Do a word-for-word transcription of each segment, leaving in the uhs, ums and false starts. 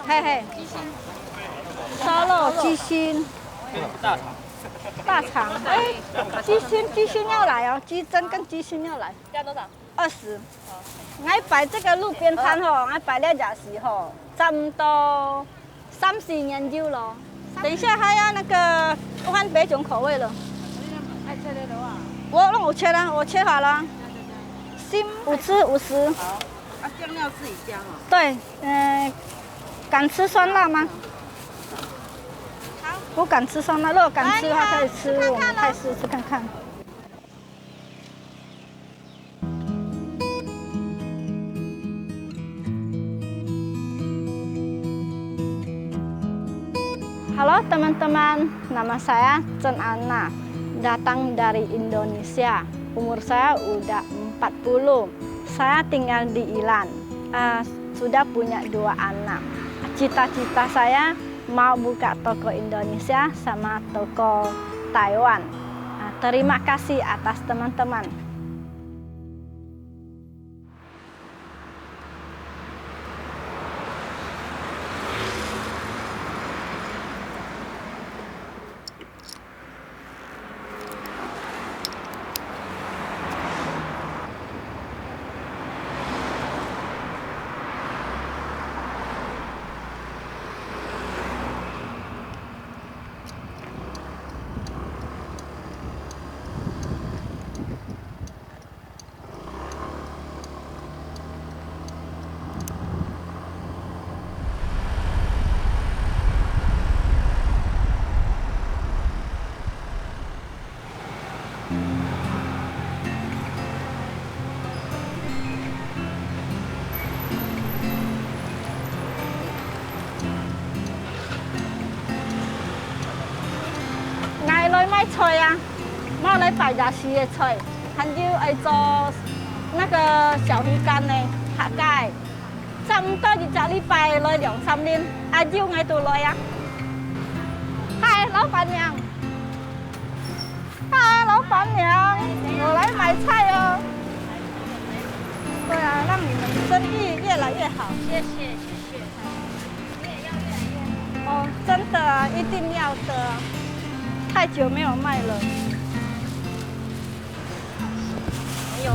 嘿嘿，烧肉鸡心，大肠，哎，鸡心鸡心要来哦，鸡胗跟鸡心要来。加多少？二十。我擺這個路邊攤吼，我擺這隻時候，差不多三四年有咯。等一下還要那個換別種口味了。愛切的話，我弄我切了，我切好了。心五吃五十。好，啊，醬料自己加哈。对，嗯、敢吃酸辣吗？不敢吃酸辣，如果敢吃的话可以吃，我们可以试试看看。 Halo teman-teman, nama saya Chen Anna, datang dari Indonesia. Umur saya udah empat puluh. Saya tinggal di Ilan. Ah, sudah punya dua anak. Cita-cita saya mau buka toko Indonesia sama toko Taiwan. Ah, terima kasih atas teman-teman. 𠊎來賣菜啊，無來擺夜市个菜，還有愛做那個小魚乾呢，客家个。差毋多一隻禮拜來兩三輪，阿舅𠊎都來啊。嗨，老闆娘！嗨，老闆娘，我來買菜哦。對啊，讓你們生意越來越好。謝謝，謝謝。 哦，真的啊，一定要的啊，太久沒有賣了。還有哦。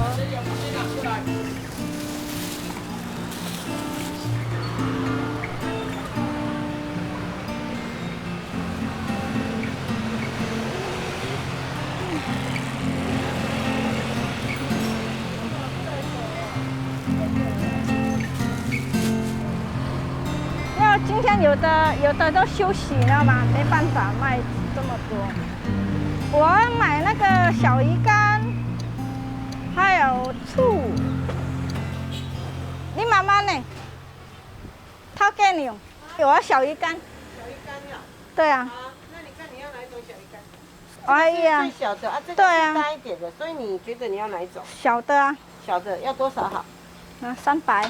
因為今天有的，有的都休息，你知道嗎？沒辦法賣這麼多。我要買那個小魚乾，還有醋。你媽媽呢？頭家娘，我要小魚乾。小魚乾呀？對啊。好啊，那你看你要哪一種小魚乾？ 哎呀，最小的啊，這個是對啊。大一點的，所以你覺得你要哪一種？小的啊。小的要多少好？那三百。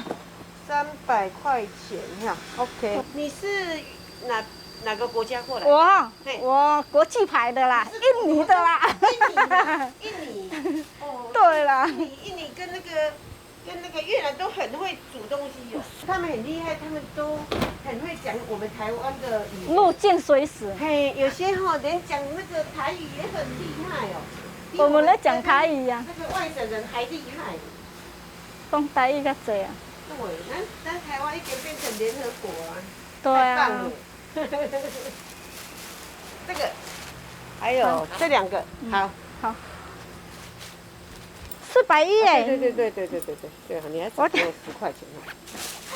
三百塊錢哈，OK。你是哪，哪個國家過來的？我，嘿。我國際牌的啦，你是印尼的啦。印尼的，印尼。哦，对啦。印尼，印尼跟那個 跟那個越南都很會煮東西哦，他們很厲害，他們都很會講我們台灣的語言。入境隨俗。嘿，有些哈，連講那個台語也很厲害哦，比我們在講台語啊。那個外省人還厲害。講台語較濟啊。對，那，那台灣已經變成聯合國啊，对啊。太棒了。這個，還有好。這兩個，嗯，好。好。 四百一耶。对对对对对对对对，你还少给我十块钱哦。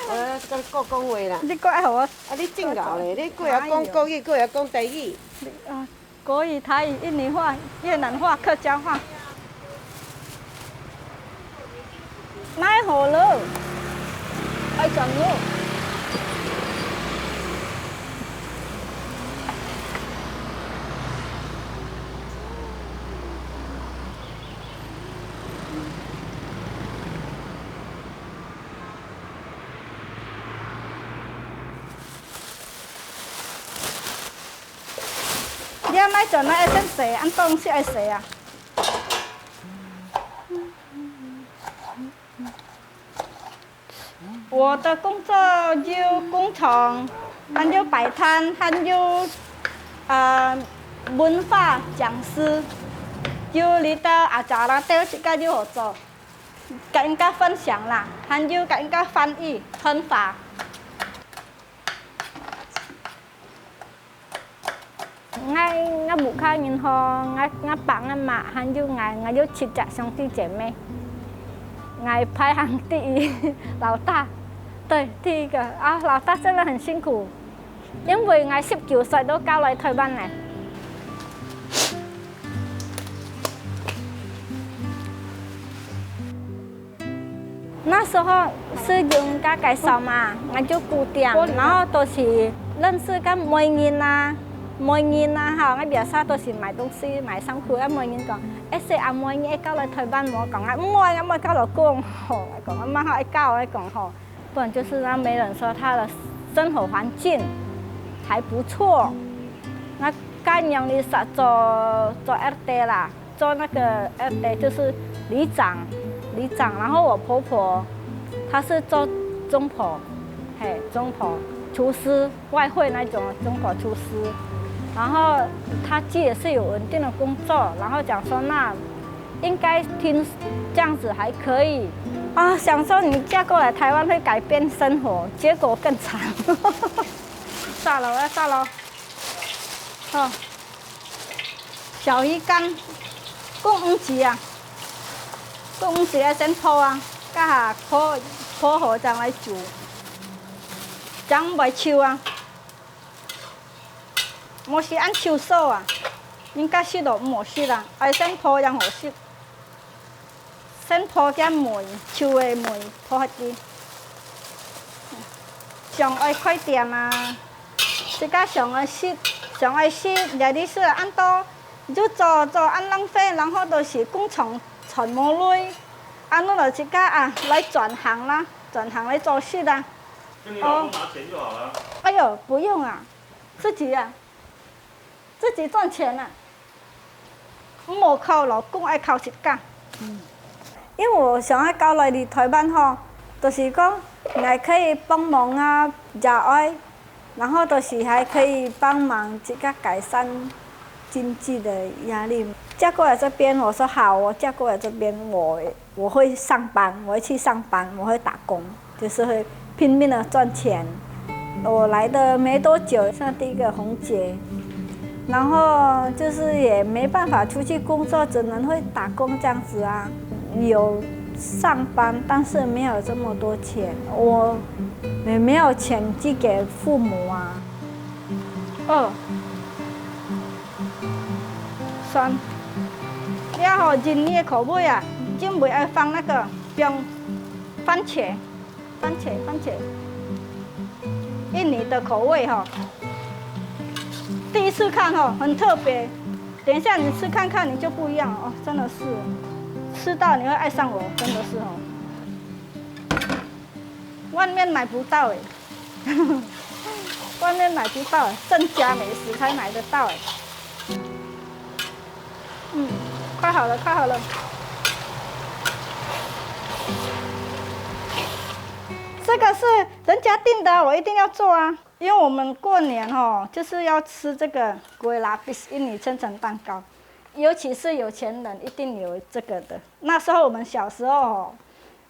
我要跟你讲话啦。你过来我。啊，你真搞嘞，你过来讲国语，过来讲台语。啊，国语、台语、印尼话、越南话、客家话。买好了，爱转了。 你愛買轉來愛先洗，恁多東西愛洗啊。我的工作有工廠，還有擺攤，還有呃文化講師，有這兜acara，都自家有好做，跟人家分享啦，還有跟人家翻譯、傳話。 𠊎，𠊎屋下人吼，𠊎，𠊎爸、𠊎媽，還有𠊎，𠊎有七隻兄弟姐妹。𠊎排行第一，老大，對，第一個。啊，老大真的很辛苦，因為𠊎十九歲就嫁來臺灣了。 那時候是有人家介紹嘛，𠊎就顧店，然後都是認識个媒人啊，媒人啊，吼，𠊎biasa都是買東西、買衫褲，啊媒人講，欸，細阿妹，你愛嫁來臺灣無？講啊，毋愛，𠊎毋愛嫁老公，吼，𠊎講，啊，蠻好，愛嫁，𠊎講吼，不然就是讓媒人說他的生活環境還不錯，那該娘哩是做，做二代啦。 做那個呃，對，就是里長，里长。然后我婆婆她是做中婆，嘿，中婆厨师，外汇那种中婆厨师。然后她自己也是有稳定的工作，然后讲说那应该听这样子还可以啊，想说你嫁过来台湾会改变生活，结果更惨。炸了，我要炸了。好。 小鱼干，講毋止啊，講毋止愛先烰啊，該下烰，烰好正來煮，正毋會臭啊。無係恁臭臊啊，人家食都毋好食啊，愛先烰正好食。 先烰个梅，臭个梅，烰下去。想愛開店啊，自家想愛食，想愛食，也你說恁多，你就做，做恁浪費，然後都是工廠賺無鐳，恁樣就自家啊，來轉行啦，轉行來做事啦。跟你老公拿錢就好了。哎呦，不用啊，自己啊，自己賺錢啊。 毋好靠老公，愛靠自家。因為𠊎想愛嫁來這臺灣吼，就是講，𠊎可以幫忙啊，也愛，然後就是還可以幫忙自家改善經濟的壓力。嫁過來這邊，我說好，我嫁過來這邊，我 我會上班，我會去上班，我會打工，就是會拼命的賺錢。我來的沒多久，像第一個紅姐，然後就是也沒辦法出去工作，只能會打工這樣子啊。有上班，但是沒有這麼多錢，我也沒有錢寄給父母啊。哦， 蒜。你愛好印尼的口味啊，就毋會愛放那個，放番茄，番茄，番茄。印尼的口味哈，第一次看哈，很特別。等一下你吃看看，你就不一樣了哦，真的是，吃到你會愛上我，真的是哦。 外面买不到欸，外面买不到欸，正佳美食才买得到欸。嗯，快好了，快好了。这个是人家订的啊，我一定要做啊，因为我们过年吼，就是要吃这个 kue lapis 印尼千层蛋糕，尤其是有钱人一定有这个的。那时候我们小时候吼，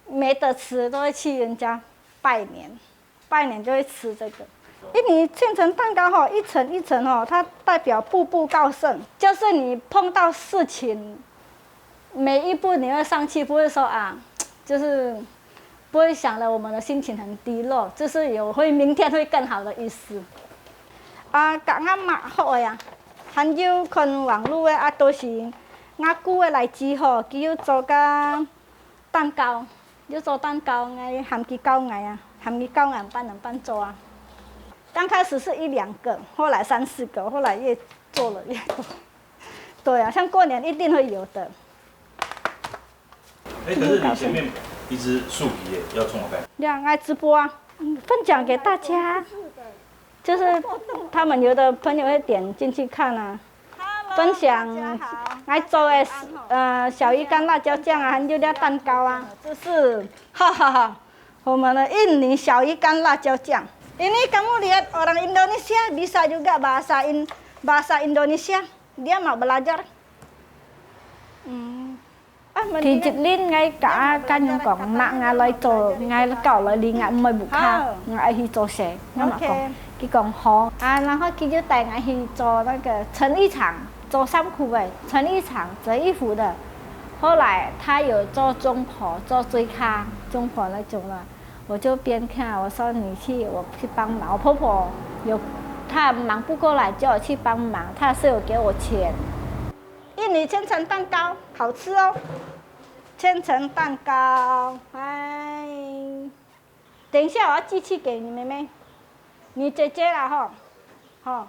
没得吃，都会去人家拜年。 拜年就会吃这个。印尼千层蛋糕吼，一层一层吼，它代表步步高升，就是你碰到事情，每一步你会上去，不会说啊，就是不会想了我们的心情很低落，就是有会明天会更好的意思。啊，甲阿妈学个啊，还有看网络个啊，都是阿姑个例子吼，佢有做个 蛋糕，有做蛋糕，𠊎喊佢教𠊎啊，喊佢教𠊎半人半做啊。刚开始是一两个，后来三四个，后来越做了越多。对啊，像过年一定会有的。哎，可是你前面一只树皮耶，要冲我看。对啊，来直播啊，分享给大家。 就是他们有的朋友会点进去看啊，分享来做个呃小鱼干辣椒酱啊，还有料蛋糕啊，就是哈哈哈，我们的印尼小鱼干辣椒酱。Ini kamu lihat orang Indonesia bisa juga bahasa In bahasa Indonesia. Dia mau belajar. Hmm. Ah, 第一輪𠊎甲阿家娘講，若𠊎來做，𠊎教來你，𠊎毋會屋下，好。𠊎愛去做事。𠊎嘛講，OK。佢講好。啊，然後佢就帶𠊎去做那個成衣廠，做衫褲个，成衣廠折衣服的。後來他有做總舖，做水卡，總舖那種的。 我就邊看，我說你去，我去幫忙。我婆婆有，她忙不过来，叫我去帮忙，她是有给我钱。印尼千层蛋糕好吃哦，千层蛋糕，哎，等一下我要寄去给你妹妹，你姐姐啦吼，吼。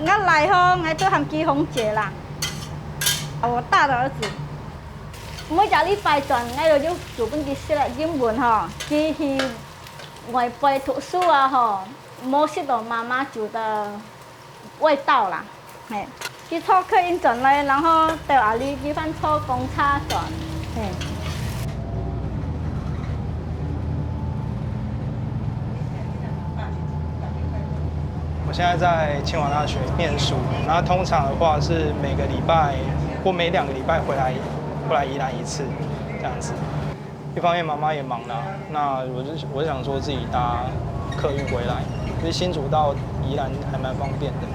𠊎來吼，𠊎都喊佢紅姐啦。我大的儿子，每隻禮拜轉，𠊎就煮分佢食啦。因為吼，佢去外背讀書啊吼，無食到媽媽煮的味道啦。嘿，佢坐客運轉來，然後到阿里地方坐公車轉。嘿。 我现在在清华大学念书，那通常的话是每个礼拜或每两个礼拜回来回来宜兰一次，这样子。一方面妈妈也忙啦，那我就我就想说自己搭客运回来，其实新竹到宜兰还蛮方便的。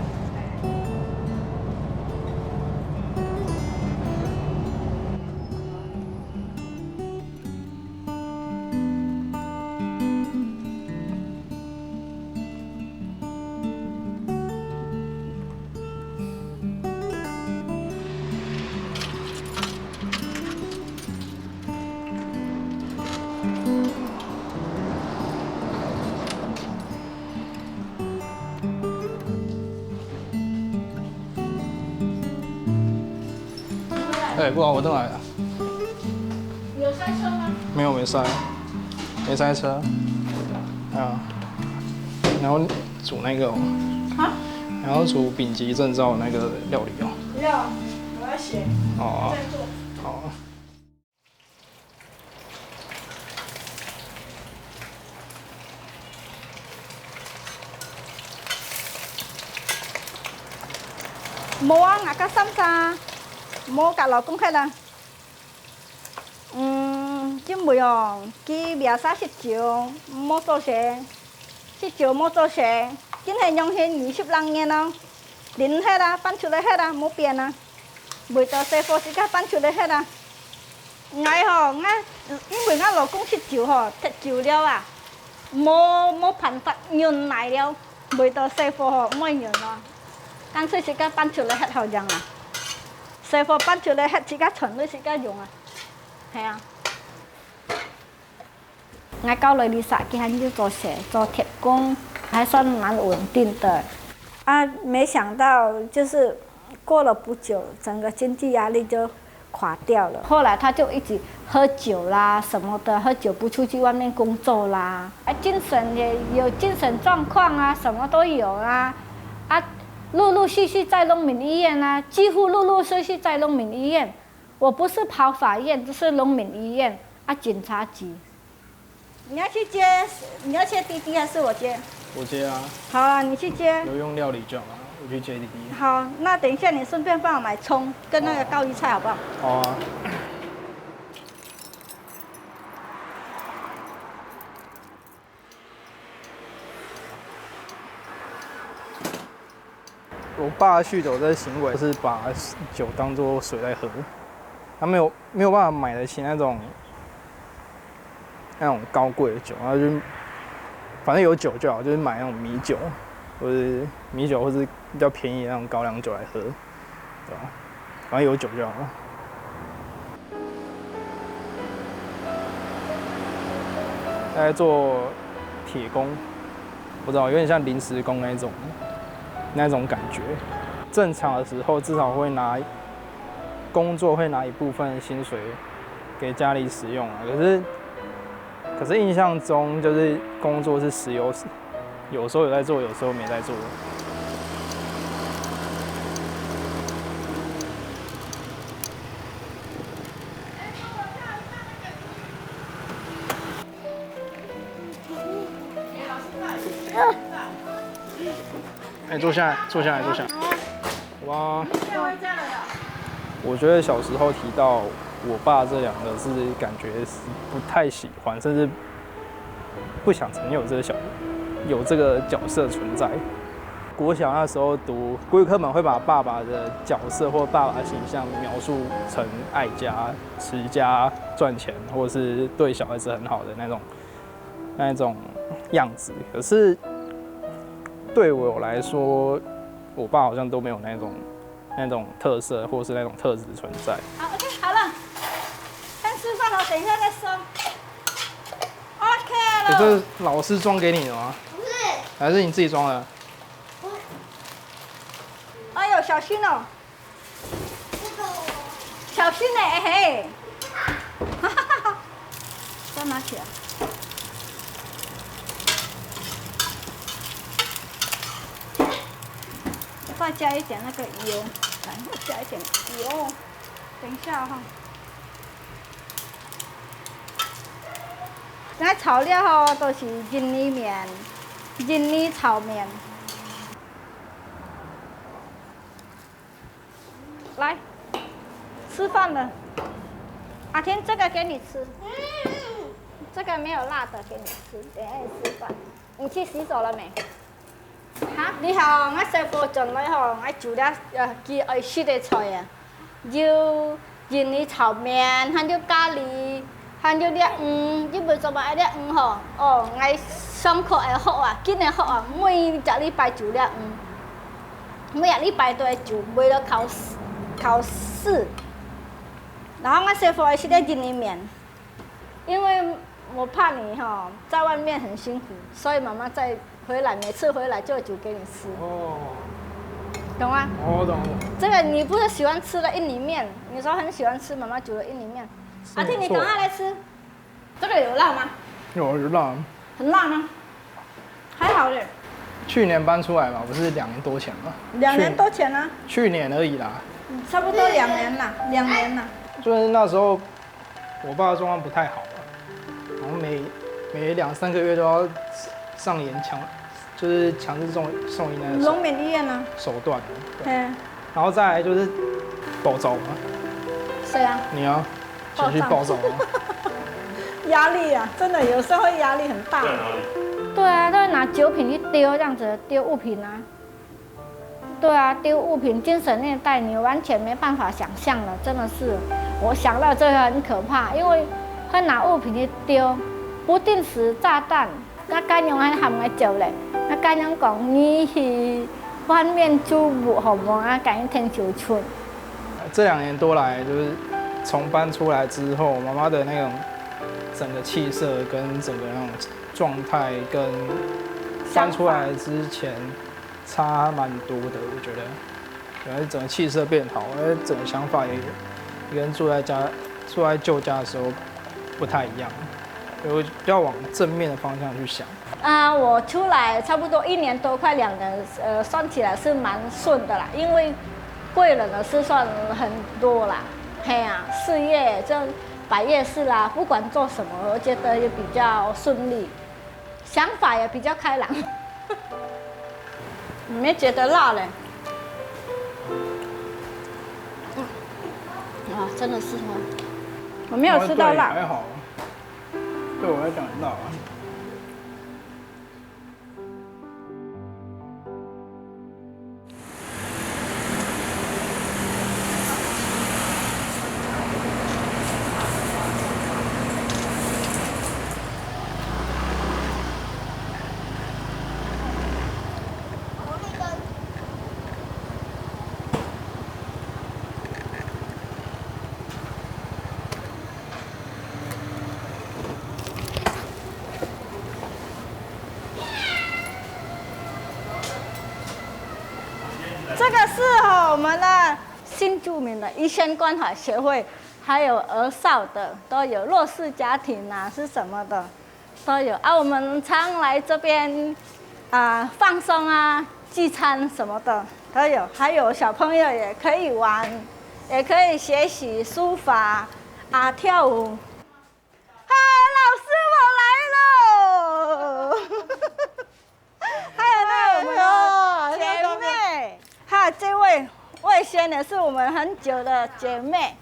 哎，不好，我都来了。有塞车吗？没有，没塞，没塞车。啊，然后煮那个哦，啊？然后煮丙级证照的那个料理哦。不要，我要写。哦，在做。好。 無啊，𠊎个衫衫，無甲老公摕啦。嗯，因為哦，佢biasa食酒，無做事，食酒無做事，今係用現二十零年咯，零摕啊，搬出來摕啊，無變啊。 味道細貨自家搬出來歇啊。𠊎吼，𠊎因為𠊎老公食酒吼，忒久了啊，無無辦法忍耐了，味道細貨吼，毋會忍啊，乾脆自家搬出來歇好樣啊。細貨搬出來歇，自家存落自家用啊，係啊。 𠊎交來Lisa，佢還有做事，做鐵工，還算蠻穩定的。啊，沒想到就是過了不久，整個經濟壓力就垮掉了。後來他就一直喝酒啦什麼的，喝酒不出去外面工作啦，啊，精神也有精神狀況啊，什麼都有啊，啊，陸陸續續在榮民醫院啊，幾乎陸陸續續在榮民醫院。 我不是跑法院，就是榮民醫院啊，警察局。你要去接，你要接弟弟還是我接？我接啊。好啊，你去接。有用料理就好啊，我去接弟弟。好，那等一下你順便幫我買蔥跟那個高麗菜好不好？好啊。 我爸酗酒的行為是把酒當作水在喝，他沒有沒有辦法買得起那種那種高貴的酒，然後就反正有酒就好，就是買那種米酒，或者米酒，或是比較便宜的那種高粱酒來喝，對吧？反正有酒就好了。在做鐵工，不知道，有点像临时工那种那种感觉。正常的时候至少会拿工作会拿一部分的薪水给家里使用啊，可是可是印象中就是工作是时有时有时候有在做，有时候没在做。哎，坐下来，坐下来，坐下来。哇，我觉得小时候提到我爸这两个字，感觉是不太喜欢，甚至不想承认有这个小有这个角色存在。国小那时候读国语课本，会把爸爸的角色或爸爸的形象描述成爱家、持家、赚钱，或是对小孩子很好的那种那一种样子。可是对我来说，我爸好像都没有那种那种特色，或是那种特质存在。好，OK，好了，先吃饭了，等一下再说。OK 了。这是老师装给你的吗？不是，还是你自己装的？哎呦，小心哦，这个我小心呢，哎嘿。再拿起来。再加一点那个油，来，再加一点油。等一下哈。那材料吼，都是印尼面，印尼炒面。来，吃饭了。阿天，这个给你吃，这个没有辣的给你吃，等一下你吃饭。你去洗手了没？ 哈，你好，𠊎师傅轉來吼，𠊎煮了呃佢愛食个菜啊，有印尼炒麵，還有咖哩，還有粒魚，你會做麼个粒魚吼？哦，𠊎上課愛學啊，緊愛學啊，每隻禮拜煮粒魚，每隻禮拜都愛煮，為了考試考試。然後𠊎師傅愛食个印尼麵，因為我怕你吼在外面很辛苦，所以媽媽在 回来，每次回来就煮给你吃，哦，懂吗？我懂。这个你不是喜欢吃的印尼面，你说很喜欢吃妈妈煮的印尼面。阿弟，你赶快来吃。这个有辣吗？有有辣。很辣吗？还好嘞。去年搬出来嘛，不是两年多前嘛。两年多前啊。去年而已啦。差不多两年啦，两年啦。就是那时候我爸的状况不太好啊，然后每每两三个月都要上演强，就是强制送送医那个手龙民医院啊，手段。对，嗯，然后再来就是暴走嘛，谁啊？你啊，情绪暴走嘛。压力啊，真的有时候会压力很大。在哪里？对啊，他会拿酒瓶去丢，这样子丢物品啊。对啊，丢物品，精神虐待，你完全没办法想象了，真的是，我想到这个很可怕，因为他拿物品去丢，不定时炸弹，那干娘还喊我走嘞，那干娘讲你去外面租屋好不好？啊，赶紧听酒村。这两年多来，就是从搬出来之后，妈妈的那种整个气色跟整个那种状态，跟搬出来之前差蛮多的，我觉得。然后整个气色变好，而且整个想法也跟住在家、住在旧家的时候不太一样，所以我比较往正面的方向去想。啊，我出来差不多一年多，快两年，呃，算起来是蛮顺的啦，因为贵人的事算很多啦。嘿啊，事业这百业事啦，不管做什么，我觉得也比较顺利，想法也比较开朗。你没觉得辣嘞？嗯，啊，真的是哦，我没有吃到辣。还好，对我来讲很辣啊。这个是哈我们的新住民的一线关怀协会，还有儿少的都有，弱势家庭啊是什么的都有啊。我们常来这边啊放松啊，聚餐什么的都有，还有小朋友也可以玩，也可以学习书法啊跳舞。嗨，老师，我来了。还有呢，我们的姐妹，哈，这位魏仙也是我们很久的姐妹。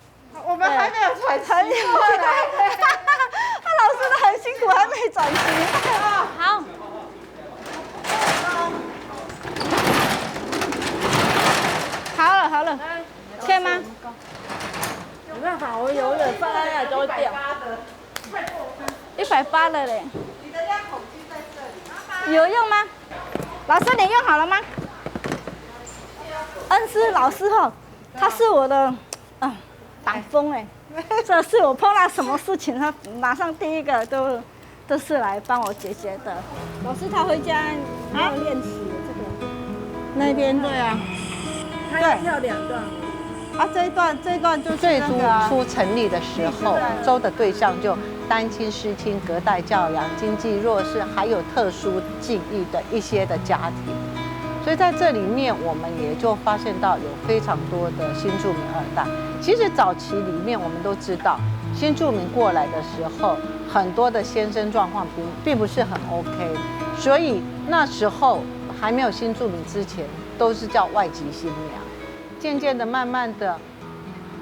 我们还没有喘息很久过来。她老师都很辛苦，还没转型。好，好了好了，可以吗？没办法，我有点放在那里都会掉。一百八了嘞。有用吗？老师，你用好了吗？恩师老师吼，他是我的啊挡风哎，这是我碰到什么事情，他马上第一个都都是来帮我解决的。老师他回家没有练习这个。那边对啊，他要跳两段。啊这一段这一段就是最初那个啊初成立的时候，周的对象就单亲、失亲、隔代教养、经济弱势，还有特殊境遇的一些的家庭。所以在这里面，我们也就发现到有非常多的新住民二代。其实早期里面，我们都知道，新住民过来的时候，很多的先生状况并并不是很 OK，所以那时候还没有新住民之前，都是叫外籍新娘。渐渐的，慢慢的，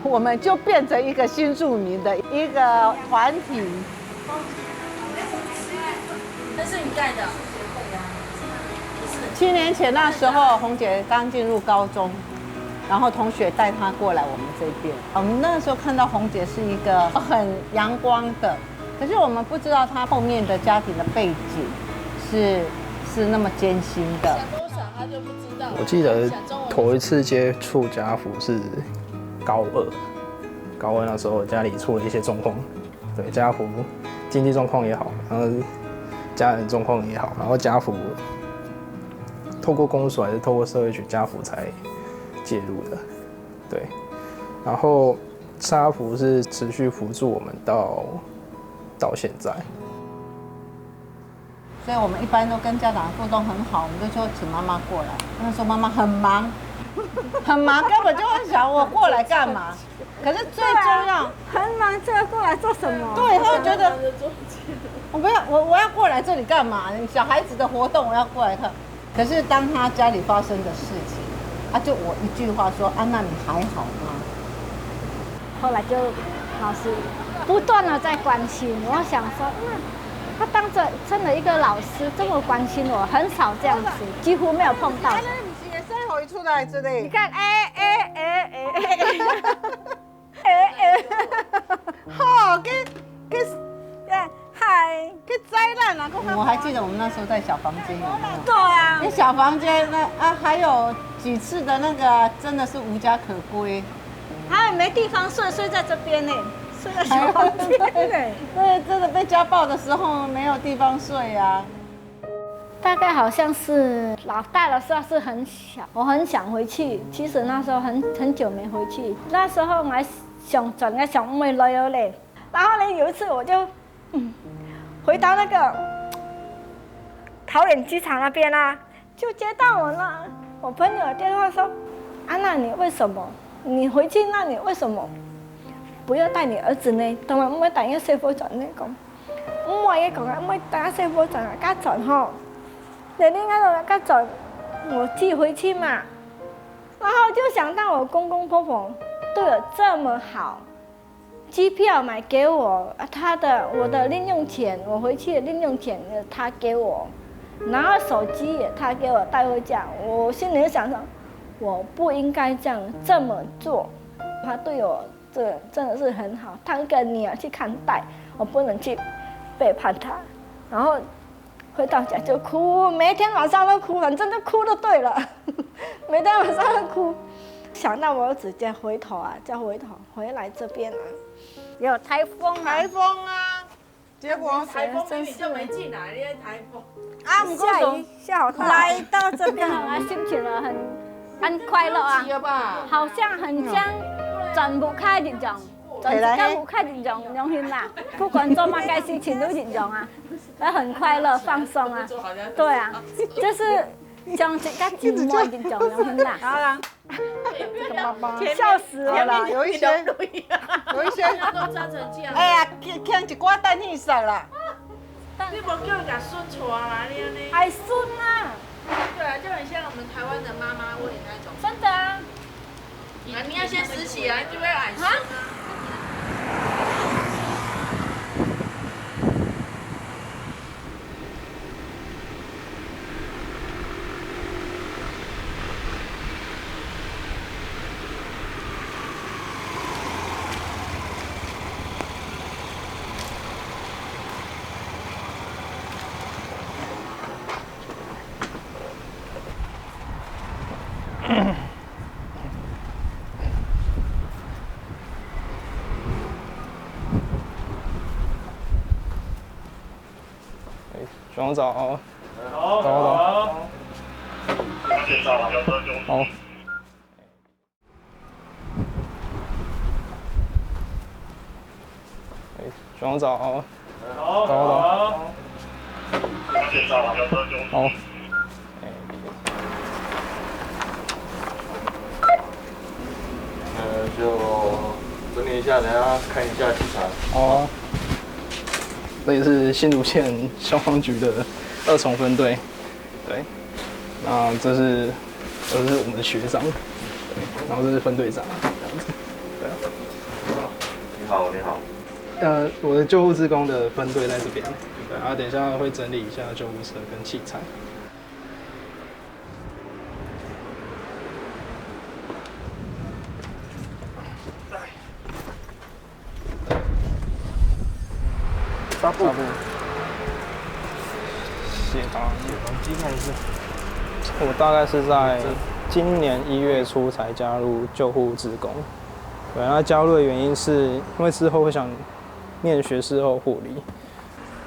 我们就变成一个新住民的一个团体。那是你盖的。七年前那时候，红姐刚进入高中，然后同学带她过来我们这边。我们那时候看到红姐是一个很阳光的，可是我们不知道她后面的家庭的背景是是那么艰辛的。想多少他就不知道。我记得头一次接触家扶是高二，高二那时候家里出了一些状况，对，家扶经济状况也好，然后家人状况也好，然后家扶透过公所还是透过社会局，家扶才介入的，对，然后家扶是持续辅助我们到到现在。所以我们一般都跟家长互动很好，我们就说请妈妈过来。那时候妈妈很忙，很忙，根本就会想我过来干嘛？可是最重要，很忙，这个过来做什么？对，他会觉得我不要我我要过来这里干嘛？小孩子的活动我要过来看。可是当他家里发生的事情，啊，就我一句话说啊，那你还好吗？后来就老师不断的在关心，我想说，那他当着真的一个老师这么关心我，很少这样子，几乎没有碰到。你是也是好出来之类。你看，哎哎哎哎哎哎哎，好，给给嗨，给灾难啊！我还记得我们那时候在小房间有没有？对啊那，小房间那啊，还有几次的那个真的是无家可归。还没地方睡，睡在这边呢，睡在小房间呢。对，真的被家暴的时候没有地方睡啊。大概好像是老大的时候是很小，我很想回去。其实那时候很很久没回去，那时候我还想转个想没来了嘞。然后呢，有一次我就嗯，回到那个桃园机场那边啊，就接到我那我朋友的电话说，安娜，你为什么你回去那里为什么不要带你儿子呢？当然不会带你媳妇转呢，讲，唔会个讲啊，唔会带媳妇转啊，加转吼，你另外个加转，我寄回去嘛。然后就想到我公公婆婆对我这么好，机票买给我，他的我的零用钱，我回去的零用钱他给我，然后手机也他给我带回家。我心里想说，我不应该这样这么做。他对我这真的是很好，当个女儿去看待，我不能去背叛他。然后回到家就哭，每天晚上都哭，反正就哭就对了，每天晚上都哭。想到我儿子再回头啊，再回头回来这边啊，也有台风啊，台风啊，结果台风明明就没进来，因为台风。啊，下雨下好大，来到这边，啊，心情啊很很快樂啊，好像很像轉屋下一樣，轉自家屋下一樣，樣形啦。不管做麼个事情都一樣啊，會很快樂、放鬆啊。對啊，就是像自家姊妹一樣，樣形啦。好啦，笑死了。好啦，有一些，有一些，哎呀，欠欠一寡等一下啦。你無叫人家孫帶啦，你安尼。哎，孫啊！對啊，就很像我們台灣的媽媽味那種。真的啊。你你要先拾起來，就會喊孫啊。哎，学长早。早，早，早。好。 哎，学长早。早，早，早。好。哎，那就整理一下，等一下看一下器材。好啊。这里是新竹县消防局的二重分队。 对，那这是，这是我们的学长，对，然后这是分队长，这样子，对啊。你好，你好。呃，我的救护志工的分队在这边，对，啊，等一下会整理一下救护车跟器材。 纱布。纱布。血糖。血糖机看一下。我大概是在今年一月初才加入救护志工。对，那加入的原因是因为之后会想念学士后护理，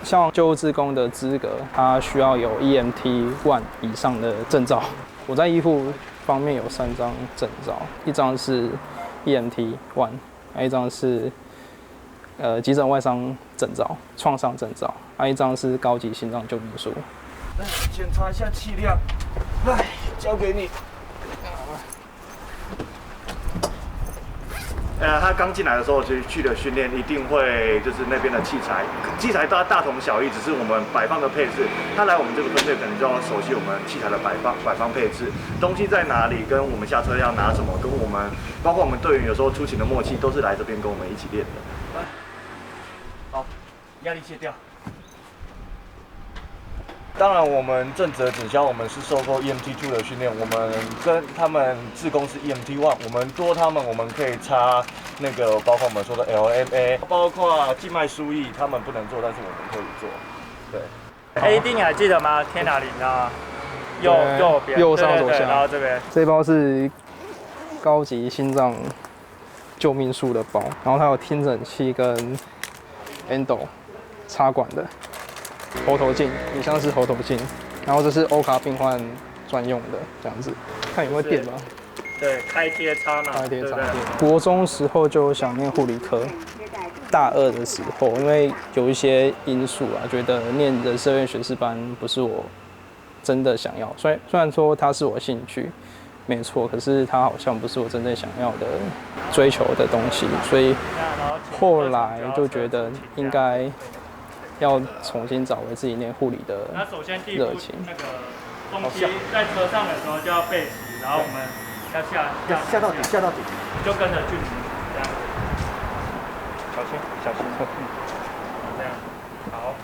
像救护志工的资格，它需要有 E M T one 以上的证照。我在医护方面有三张证照，一张是 E M T one，还有一张是呃，急诊外伤证照、创伤证照，还有一张是高级心脏救命术。来，检查一下气量，来，交给你。呃，他刚进来的时候，其实去的训练一定会就是那边的器材，器材大大同小异，只是我们摆放的配置。他来我们这个分队，可能就要熟悉我们器材的摆放、摆放配置，东西在哪里，跟我们下车要拿什么，跟我们包括我们队员有时候出勤的默契，都是来这边跟我们一起练的。 好，压力卸掉。当然，我们正职的警消，我们是受过 E M T two 的训练，我们跟他们志工是 E M T one，我们多他们，我们可以插那个，包括我们说的 L M A，包括静脉输液，他们不能做，但是我们可以做。对。A D 你还记得吗？天哪里，你知道吗？右对，右边，右上左下。对对对，然后这边。这包是高级心脏救命术的包，然后它有听诊器跟 endo 插管的喉头镜，影像是喉头镜，然后这是 O 卡病患专用的这样子，看有没有电吧。对，开贴插嘛，开贴插电。对不对？国中时候就想念护理科，大二的时候，因为有一些因素啊，觉得念人社院学士班不是我真的想要。虽虽然说它是我兴趣，没错，可是它好像不是我真正想要的追求的东西，所以后来就觉得应该要重新找回自己念护理的那首先第一步热情。那个东西在车上的时候就要备齐，然后我们要下下下到底，下到底，就跟着距离这样子。小心小心，这样，好。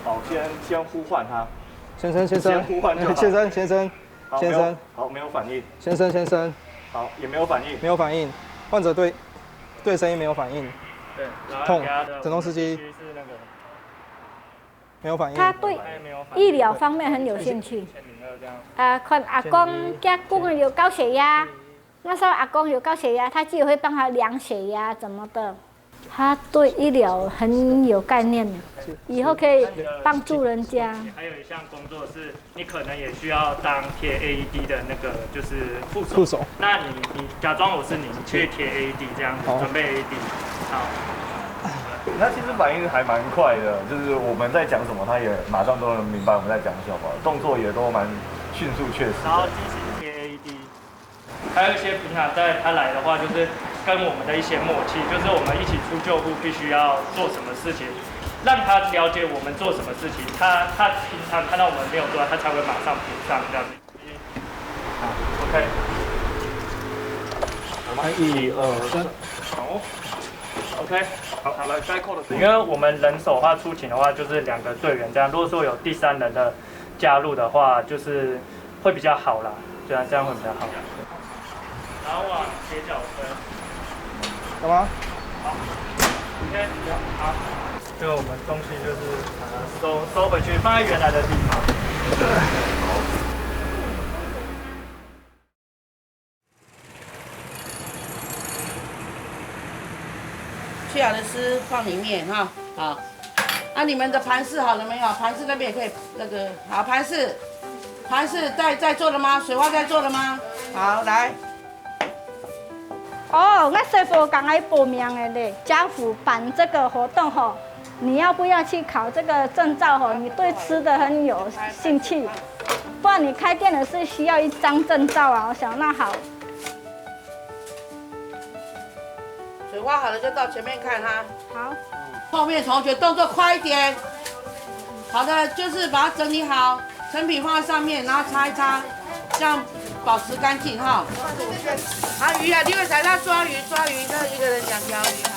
好，先先呼唤他。 先生，先生，先呼唤就好。先生，先生，好，先生，没有，好，没有反应。先生，先生，好，也没有反应。没有反应，患者对对声音没有反应。对，然后痛，给他的，诊动司机，我们的区是那个没有反应。他对医疗方面很有兴趣。啊，看阿公，阿公有高血压，那时候阿公有高血压，他就会帮他量血压怎么的。他对医疗很有概念的，以后可以帮助人家。还有一项工作是，你可能也需要当贴 A E D 的那个，就是副手。副手。那你你假装我是你，你去贴 A E D 这样子，好。准备 A E D。好。他其实反应还蛮快的，就是我们在讲什么，他也马上都能明白我们在讲什么，动作也都蛮迅速确实的。然后进行贴 A E D。还有一些平常在他来的话，就是跟我们的一些默契，就是我们一起出救护必须要做什么事情，让他了解我们做什么事情，他他平常看到我们没有做，他才会马上补上这样子。好，OK。我们一二三，好，OK。好，好来，该扣的。因为我们人手的话出勤的话，就是两个队员这样。如果说有第三人的加入的话，就是会比较好啦。对啊，这样会比较好。然后往斜角分。干嘛？好，OK，好。所以我们东西就是把它收收回去，放在原来的地方。切好的丝放里面哈，好。啊，你们的盘饰好了没有？盘饰那边也可以，那个，好，盘饰，盘饰在在做了吗？水花在做了吗？好，来。哦，我师傅刚才报名的嘞，家福办这个活动吼，你要不要去考这个证照吼？你对吃的很有兴趣，不然你开店的是需要一张证照啊，我想那好。水花好了就到前面看哈。好。后面同学动作快一点。好的，就是把它整理好，成品放在上面，然后擦一擦，这样保持干净哈。好，鱼啊，另外才要抓鱼，抓鱼，那一个人两条鱼哈。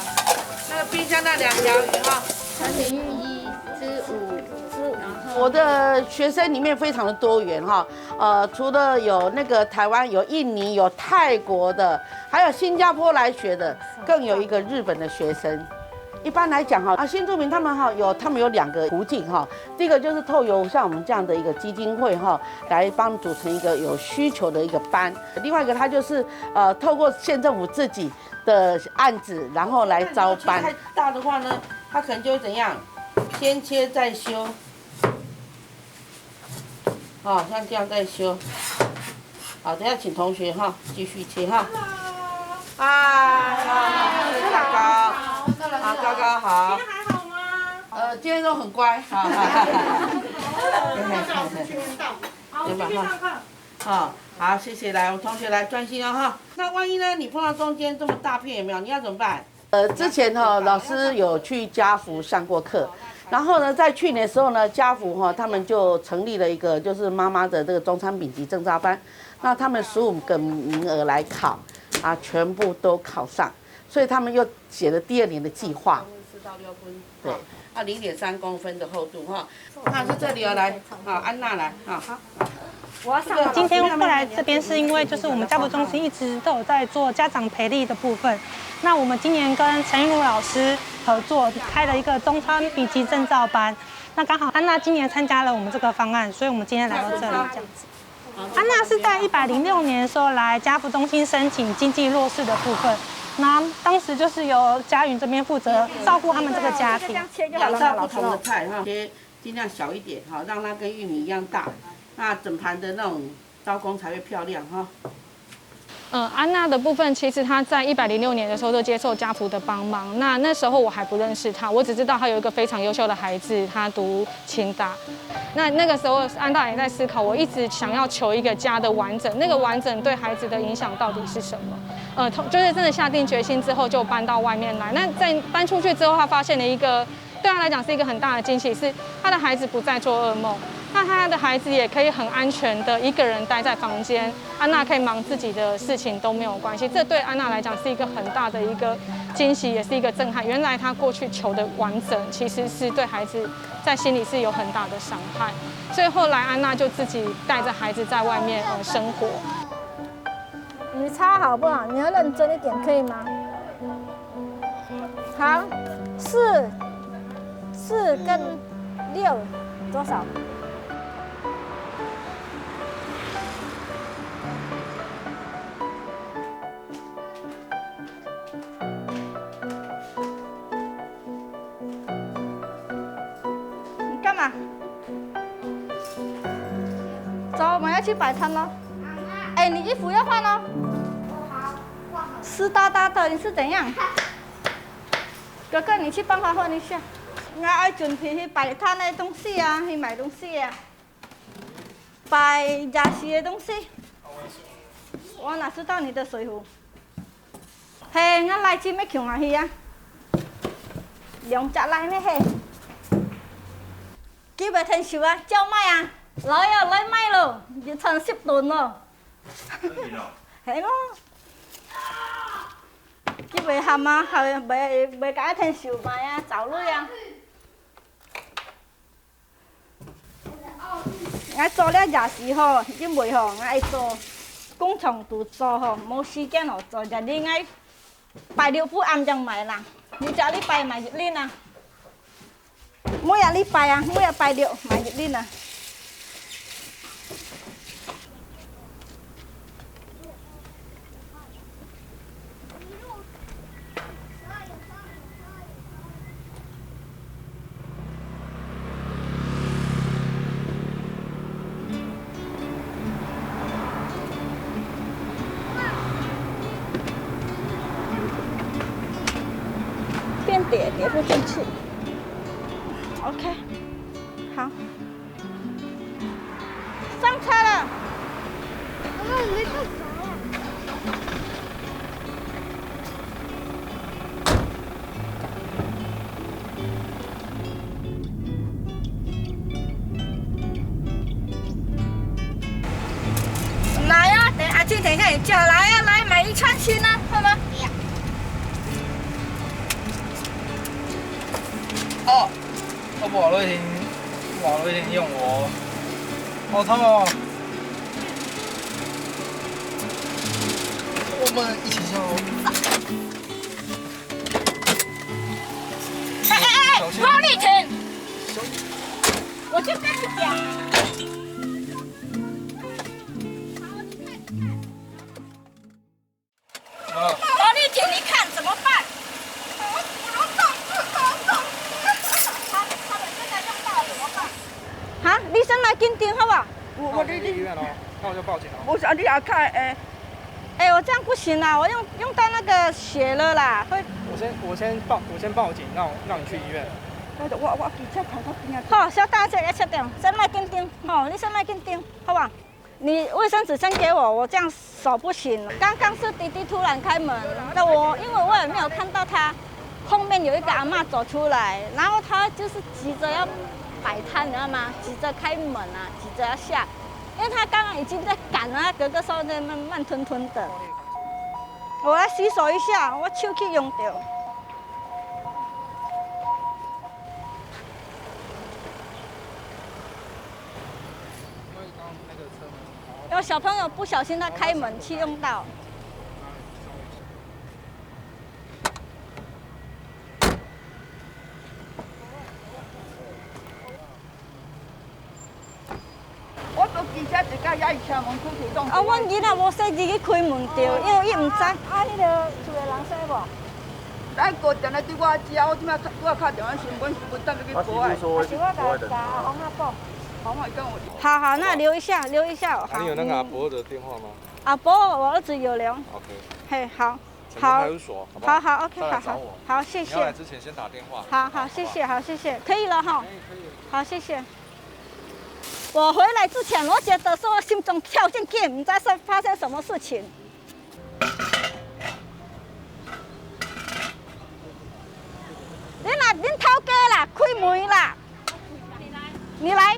那个冰箱那两条鱼哈。三点一之五，我的学生里面非常的多元哈，呃，除了有那个台湾、有印尼、有泰国的，还有新加坡来学的，更有一个日本的学生。一般来讲哈，啊，新住民他们哈有他们有两个途径哈，第一个就是透由像我们这样的一个基金会哈，来帮组成一个有需求的一个班，另外一个他就是呃透过县政府自己的案子，然后来招班。太大的话呢，他可能就会怎样，先切再修。 哦，像这样再修。好，等一下请同学哈，继续切哈。嗨，嗨，高高，好，高高好。今天还好吗？呃，今天都很乖，哈哈哈。好，继续上课。好，好，谢谢，来，我们同学来专心哦哈。那万一呢，你碰到中间这么大片有没有？你要怎么办？ 呃，之前哈，老师有去家福上过课，然后呢，在去年的时候呢，家福哈，他们就成立了一个就是妈妈的这个中餐丙级证照班，那他们十五个名额来考，啊，全部都考上，所以他们又写了第二年的计划。对。啊，零点三公分的厚度哈，那是这里哦，来，啊，安娜来啊。 今天会来这边是因为就是我们家福中心一直都有在做家长培力的部分。那我们今年跟陈玉茹老师合作，开了一个中餐丙级证照班。那刚好安娜今年参加了我们这个方案，所以我们今天来到这里这样子。安娜是在一百零六年的时候来家福中心申请经济弱势的部分，那当时就是由佳云这边负责照顾他们这个家庭。两道不同的菜哈，切尽量小一点哈，让它跟玉米一样大，那整盘的那种刀工才会漂亮哈。呃，安娜的部分，其实她在一百零六年的时候就接受家福的帮忙。那那时候我还不认识她，我只知道她有一个非常优秀的孩子，他读清大。那那个时候，安娜也在思考，我一直想要求一个家的完整，那个完整对孩子的影响到底是什么？呃，就是真的下定决心之后，就搬到外面来。那在搬出去之后，她发现了一个对她来讲是一个很大的惊喜，是她的孩子不再做噩梦，那她的孩子也可以很安全的一个人待在房间。安娜可以忙自己的事情都没有关系，这对安娜来讲是一个很大的一个惊喜，也是一个震撼。原来她过去求的完整，其实是对孩子在心里是有很大的伤害，所以后来安娜就自己带着孩子在外面呃生活。你擦好不好？你要认真一点，可以吗？好，四四跟六多少？走，我们要去摆摊了。哎，你衣服要换哦。湿哒哒的，你是怎样？哥哥，你去帮他换一下。我要准备去摆摊的东西啊，去买东西啊。摆夜市的东西。我哪知道你的水壶？嘿，我来去咩穷啊去啊？两只来咩嘿？几位天寿啊，叫卖啊？来啊，来卖咯，一餐十顿咯。 係咯。佢會喊啊，喊，會，會甲天壽賣啊，找路啊。𠊎做了夜市吼，因為吼，𠊎愛做工廠都做吼，無時間吼做，jadi𠊎拜六不暗正賣啦，你家裡拜賣一輪啊。 每一禮拜啊，每一拜六買一輪啊。变点也不进去。OK，好，上车了。来啊，等阿静等一下你叫，来啊，来买一串心啊，好吗？哦，我不好了，已经，不好了，已经用我，好痛哦。我们一起笑。 哎哎哎，黄丽婷，我就跟你讲。黄丽婷，你看怎么办？哈，你先来跟定好不好？我我你你，那我就报警了。我是啊，你啊看，哎。 哎，我这样不行啦，我用用到那个血了啦，会。我先我先报我先报警，让我让你去医院。我我我警察跑到边啊。好，小大姐要切掉，先卖跟定，好，你先卖跟定，好不好？你卫生纸先给我，我这样手不行了。刚刚是弟弟突然开门，那我因为我也没有看到他，后面有一个阿嬷走出来，然后他就是急着要摆摊，你知道吗？急着开门啊，急着要下，因为他刚刚已经在赶了，他哥哥说在慢慢吞吞的。 我来洗手一下，我手去用掉。因为小朋友不小心他开门去用到。 我都记者一个也是车门出去弄。啊，阮囡仔无细，伊去开门着，因为伊毋知。啊，迄个厝的人说无？咱个定咧对我遮，我即摆拄仔敲电话，新闻新闻等你去报啊。啊，是我甲甲阿峰仔讲。阿峰仔讲有。好好，那留一下，留一下。啊，你有那个阿伯的电话吗？阿伯，我儿子有留。OK。嘿，好。 城门派出所，好不好？好好，OK，好好，再来找我。好，谢谢。你要来之前先打电话。好好，谢谢，好，谢谢，可以了哈。可以可以。好，谢谢。我回来之前，我觉得说心中跳进去，毋知是发生什么事情。恁啊，恁头家啦，开门啦。你来，你来，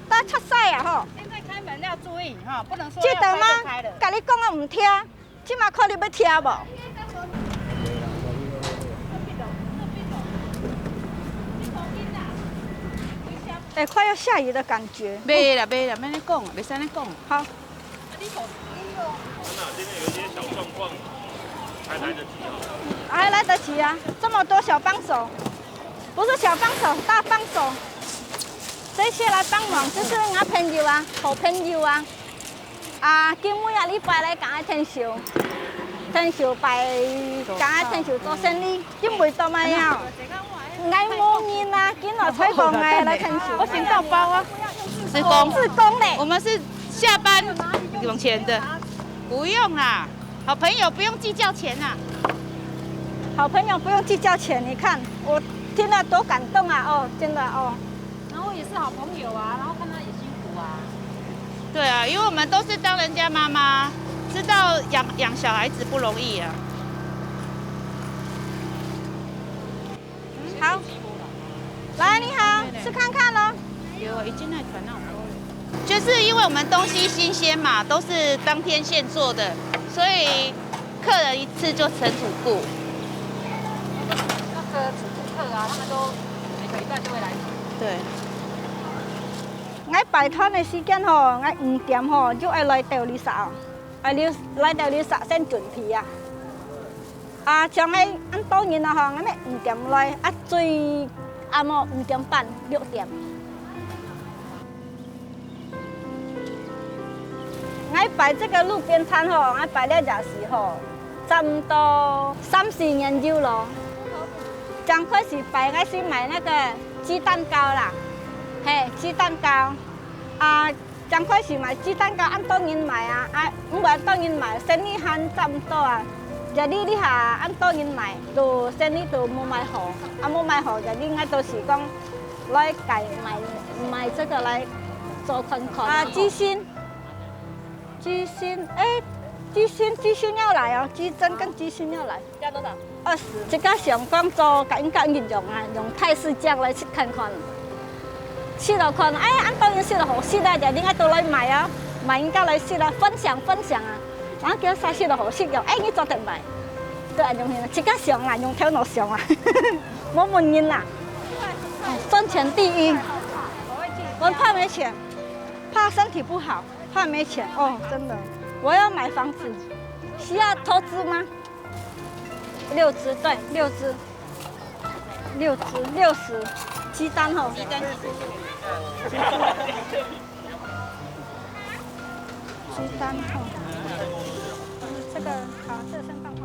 大出事啊吼！现在开门要注意哈，不能说要开就开了。甲你讲啊，毋听。 即马看你要听无？哎，快要下雨的感觉。袂啦，袂啦，免你讲，袂使你讲。好。那今天有一些小状况，还来得及啊。还来得及啊，这么多小帮手，不是小帮手，大帮手，这些来帮忙，就是我朋友啊，好朋友啊。 啊，今每个礼拜来甲天寿，天寿拜，甲天寿做生理，今袂到嘛呀。𠊎无人啊，今老师讲个来天寿。我先到包啊。志工，志工嘞。我们是下班用钱的，不用啦，好朋友不用计较钱呐。好朋友不用计较钱，你看我听了多感动啊！哦，真的哦。然后也是好朋友啊，然后看他也辛苦啊。对啊，因为我们都是当人家妈妈，知道养养小孩子不容易啊。好，来，你好，吃看看咯。有，已经在传到我。就是因为我们东西新鲜嘛，都是当天现做的，所以客人一次就成主顾。那个主顾客啊，他们都每个礼拜就会来买。对， 𠊎擺攤个時間吼，𠊎五點吼就愛來到這煞哦，愛來來到這煞先準備啊。啊，像𠊎恁多人啊吼，𠊎乜五點來，啊最暗哦五點半六點。𠊎擺這個路邊攤吼，𠊎擺這隻時候，差不多三四年有咯。剛開始擺，𠊎係賣那個雞蛋糕啦，嘿，雞蛋糕。啊，剛開始賣雞蛋糕，恁多人買啊，啊，毋係恁多人買，生意還差毋多啊。這裡這下恁多人買，都生意都無賣好，啊，無賣好，這裡𠊎都係講來改賣賣這個來做看看啊。啊，雞心，雞心，哎，雞心，雞心要來哦，雞胗跟雞心要來。 要多少？二十。自家想講做，應該用啊，用泰式醬來食看看。食了看，哎，恁多人食了好食啊，就應該都來買啊，買應該來食啊，分享分享啊。然後叫啥食了好食哦，哎，你做得買。對啊，用自家想啊，用頭腦想啊，無問人啦。賺錢第一，我怕沒錢，怕身體不好，怕沒錢哦，真的。我要買房子，需要投資嗎？ 六隻，對，六隻，六隻，六十，雞蛋吼。雞蛋，雞蛋吼。这个好，这个先放好。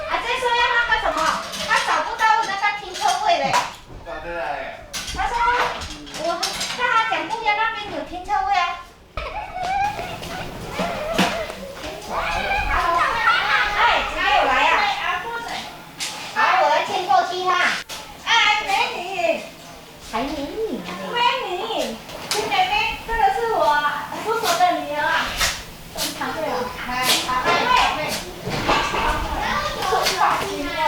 啊，再说要那个什么，他找不到那个停车位嘞。他说，我跟他讲不要那边有停车位啊。哎，哪有来啊？好，我要牵过去哈。哎，美女。 还美女呢。美女，林妹妹，这个是我叔叔的女儿啊。来，来，来，来。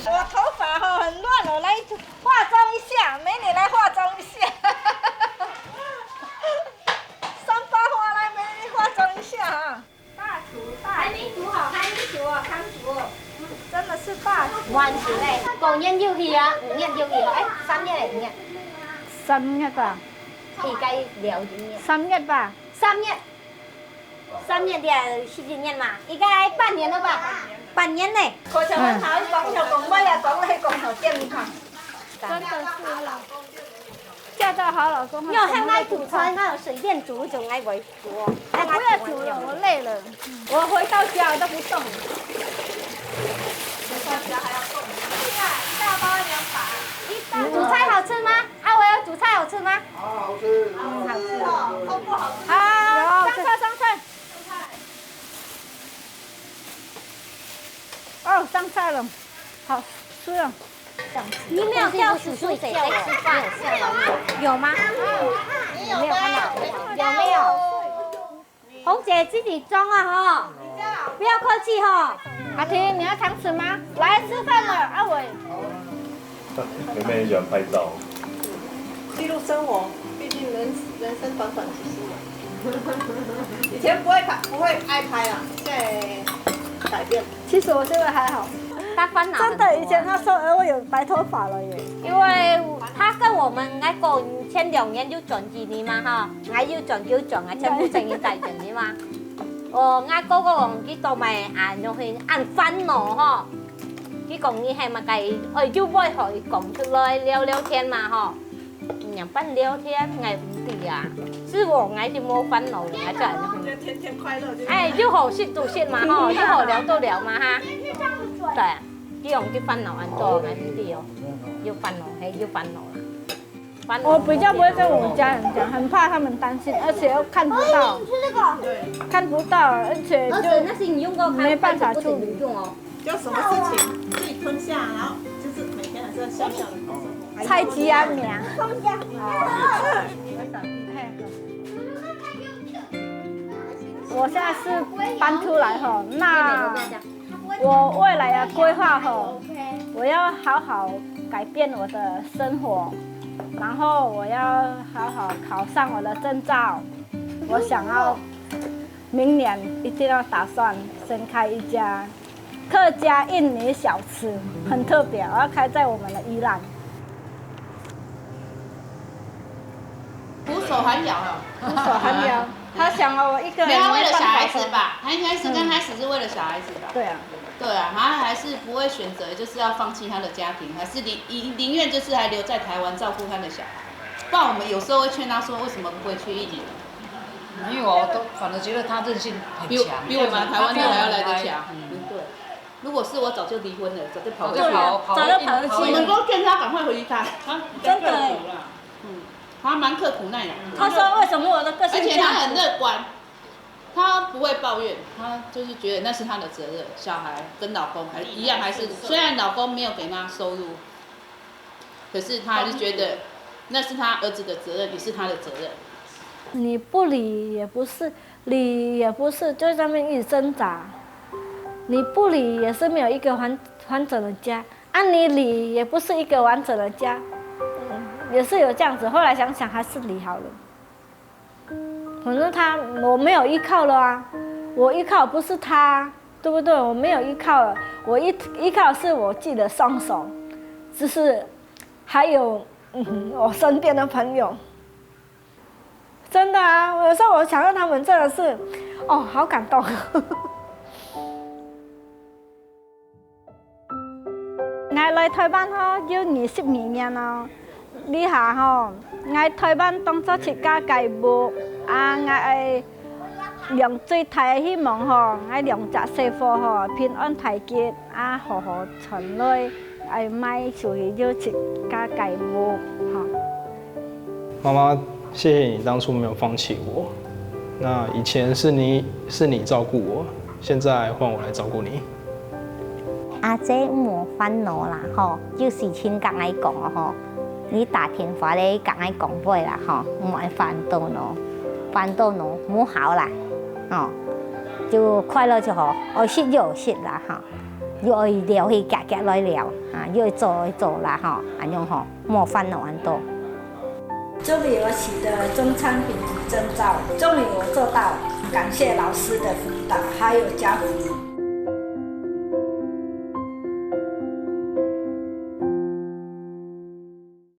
我头发哈很乱哦，来化妆一下，美女来化妆一下。三八花来，美女化妆一下啊。 大厨，大厨。还没煮好，还没煮啊，刚煮哦。真的是大厨。慢煮嘞，五月就去啊，五月就去啊，哎，三月嘞，五月。三月吧，佢該了五月。三月吧，三月，三月了十一月嘛，應該半年了吧？半年呢。可想問下，講頭講尾啊，講來講頭點看。真的是啦，嫁到好老公，要很愛煮菜，那隨便煮一種愛為煮哦。我不要煮了，我累了。我回到家都不动。煮菜好吃吗？啊，我要煮菜好吃吗？好好吃。嗯，好吃。好，上菜上菜。哦，上菜了，好吃了。你没有叫叔叔姐在吃饭？有吗？没有看到，有没有？红姐自己装啊哈，不要客气哈。阿婷，你要汤匙吗？来吃饭了，阿伟。妹妹很喜欢拍照。记录生活，毕竟人人生短短几十年。以前不会拍，不会爱拍啦，现在改变。其实我这个还好，他烦恼很多啊真的，以前他说，哎，我有白头发了耶。因为他跟我们，我讲前两年就转几年嘛哈，我又转就转啊，全部成人带转的嘛。哦，我哥哥讲佢都买啊，就会按烦恼哈。佢讲你系么个，哎，就会可以讲出来聊聊天嘛哈。 仰般聊天，𠊎毋知啊。是我，𠊎就無煩惱了，𠊎就天天快乐就。哎，又好食就食嘛吼，又好聊就聊嘛哈。對啊，佢用佢煩惱恁多，𠊎毋知哦，又煩惱，嘿，又煩惱啦。我比较不会跟我家人讲，很怕他们担心，而且又看不到，看不到，而且就没办法处理。就什么事情自己吞下，然后就是每天还是要笑笑的过生活。菜鸡安眠。我现在是搬出来吼，那我未来的规划吼，我要好好改变我的生活，然后我要好好考上我的证照。我想要明年一定要打算先开一家客家印尼小吃，很特别，我要开在我们的宜兰。苦守寒窑了。苦守寒窑，他想要我一个人没有，他为了小孩子没办法吧？他应该是刚开始是为了小孩子吧？对啊，对啊，他还是不会选择，就是要放弃他的家庭，还是宁宁愿就是还留在台湾照顾他的小孩。不然我们有时候会劝他说，为什么不回去印尼？没有啊，我都反而觉得他韧性很比强，比我们台湾人还要来得强。嗯嗯，对。如果是我早就离婚了，早就跑回去了。早就跑跑早就跑回去我们都劝他赶快回去他，他真的欸刻苦啦，嗯，他蛮刻苦耐劳的。他说为什么我的个而且他性这样子？很乐观，他不会抱怨，他就是觉得那是他的责任，小孩跟老公还一样，还是虽然老公没有给他收入，可是他还是觉得那是他儿子的责任，也是他的责任。你不理也不是，理也不是，就在那边一直挣扎。你不理也是没有一个完完整的家，啊，你理也不是一个完整的家，嗯，也是有这样子。后来想想还是理好了。反正他我没有依靠了啊，我依靠不是他，对不对？我没有依靠了，我依依靠是我自己的双手，只是还有嗯我身边的朋友。真的啊，有时候我想到他们真的是，哦，好感动。𠊎來台灣吼，有二十二年咯。這下吼，𠊎台灣當作自家个屋，啊，𠊎愛兩最大个希望吼，𠊎兩隻細貨吼，平安大吉，啊，好好傳來，愛賣出去有自家个屋，吼。妈妈，谢谢你当初没有放弃我。那以前是你是你照顾我，现在换我来照顾你。阿姐莫烦恼啦吼，有事情同𠊎講哦吼，你打電話來同𠊎講話啦吼，莫煩惱咯，煩惱咯，莫好啦，吼，就快樂就好，愛食就食啦吼，又愛尞去遽遽來尞，啊，又愛做愛做啦吼，恁樣吼，莫煩惱恁多。 祝你有喜得中餐丙级证照，终于我做到，感谢老师的辅导还有家福。